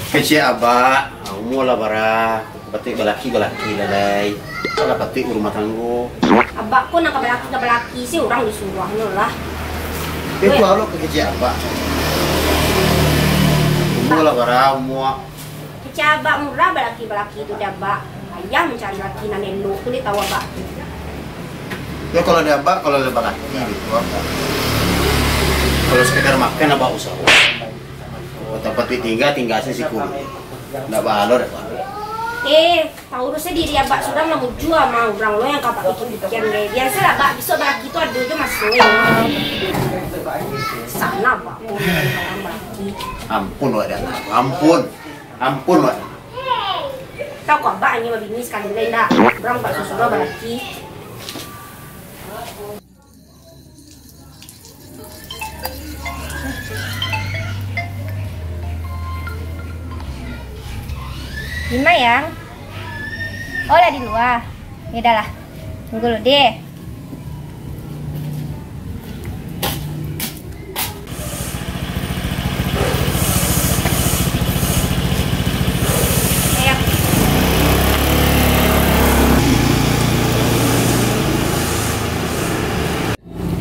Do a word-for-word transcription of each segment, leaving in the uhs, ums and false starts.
Kecek abak, umua lah bara, patuik balaki-balaki lah, lai. Lah patuik barumah tanggo. Abak ko nan ka balaki, ka balaki, se urang disuruah nyo lah. Itu alok ka kecek abak. Umua lah bara, umua. Kecek abak murah balaki-balaki tu, dek abak. Payah mancari laki nan elok tu, dek tau abak. Yo, kalau dek abak, kalau lah balaki gitu, abak. Kalau sekedar makan, abak usaho. Kalau tempat tingga, tingga se siku. Ndak bahalo dek abak. Eh, tau doh se diri abak surang, lah mujua mah urang lo yang ka abak pikia-pikia, deh. Biasolah, abak, bisuak balaki tu ado jo maso, yo. Sana, abak. Ampun, wak, dah. Ampun. Ampun, wak. Tau ko abak, nyo babini sakali lai ndak? Urang bak susudo balaki. Di ma, Yang? Oh, lah di lua. Yo dah lah. Tunggu lu, deh.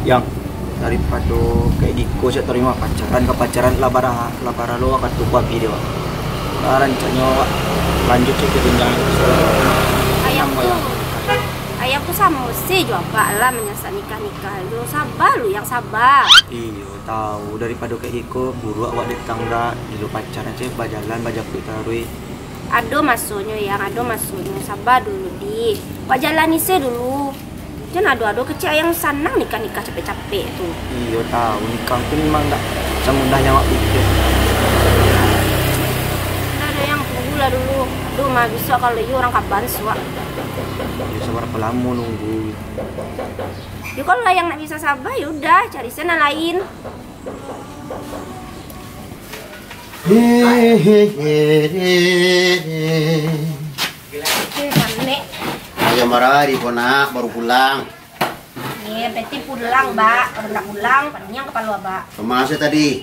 Yang, daripado kayak giko, cak tarimo pacaran ka pacaran, lah bara, lah bara lo wakatu ku abih deh, Wak. Lah rancaknyo, Wak, lanjut cak ke jenjang. Ayang tu, ayang tu samo se jo abak lah, manyasak nikah-nikah jo. Saba lu, Yang, saba. Iyo, tau. Daripado kayak giko, buruak awak dek tangga, dulu pacaran cak bajalan, bajapuik taruih. Ado masonyo, Yang, ado masonyo. Saba dulu, dih. Wak jalani se dulu. Jan ado-ado kecek Ayang sanang nikah-nikah capek-capek tu. Iyo, tau. Nikah tu memang ndak samudah yang awak pikir. Dah, dah, Yang, tunggulah dulu. Aduh, mah, bisuak kalau iyo urang kaban suak. Iyo, sabarapo lamo nunggu? Yo, kalau Ayang ndak bisa saba, yo udah, cari se nan lain. Hehehe. Eh, Manek. Ayam marari ko nak, baru pulang. Eh, berarti pulang, Bak. Kalau ndak pulang, paniang kapalo Abak. Kama se tadi?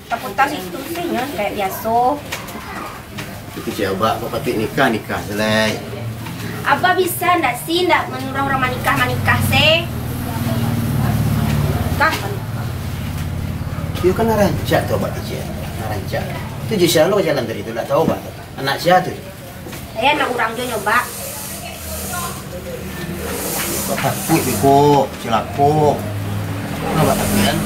Kaputar situ se nyo, kayak biaso. Itu si Abak, kok patuik nikah, nikah se lai. Abak bisa ndak sih, ndak manyuruah urang manikah, manikah se? Nikah, manikah. Iyo kan, nan rancak tu Abak kecek, nan rancak. Tu jo sia lo jalan tadi tu, ndak tau Abak tu. Anak sia tu? Eh, anak urang jo nyo, Bak. Kok takuik beko, cilako. Kenapa takuik, kan?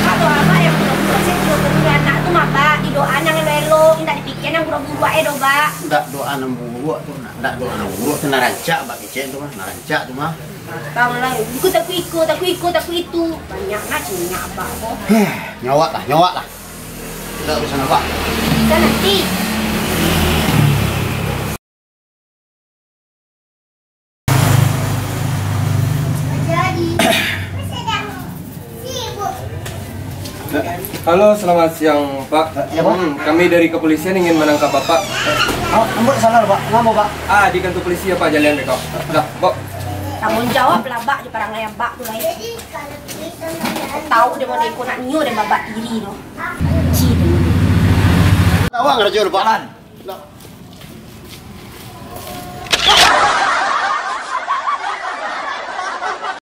Abak tu, Abak, yang buruak-buruak, se buruak-buruak anak tu mah, Bak. Di doa nan elok-elok, indak dipikia nan buruak-buruak e doh, Bak. Ndak doa nan buruak tu, nak. Ndak doa nan buruak tu, nan rancak, Bak, kecek tu mah. Nan rancak tu mah. Datang lah, iko takuik iko, takuik iko, takuik itu. Banyak nah cingak Abak ko. Nyo wak lah, nyo wak lah. Ndak urusan Abak. Bisa nanti. Halo, selamat siang, Pak. Ya, Pak. Hmm, kami dari kepolisian ingin menangkap Bapak. Oh, ambo salah, Pak. Ngapa, Pak? Ah, di kantor polisi ya, Pak, jalan beko. Dah, Pak. Tanggung jawab lah, Pak, di parangai Abak tu lai. Tahu dia mau iko nak nio dia babak diri tu. Benci tu. Tahu nggak, Rajo, Pak? Jalan. Nah.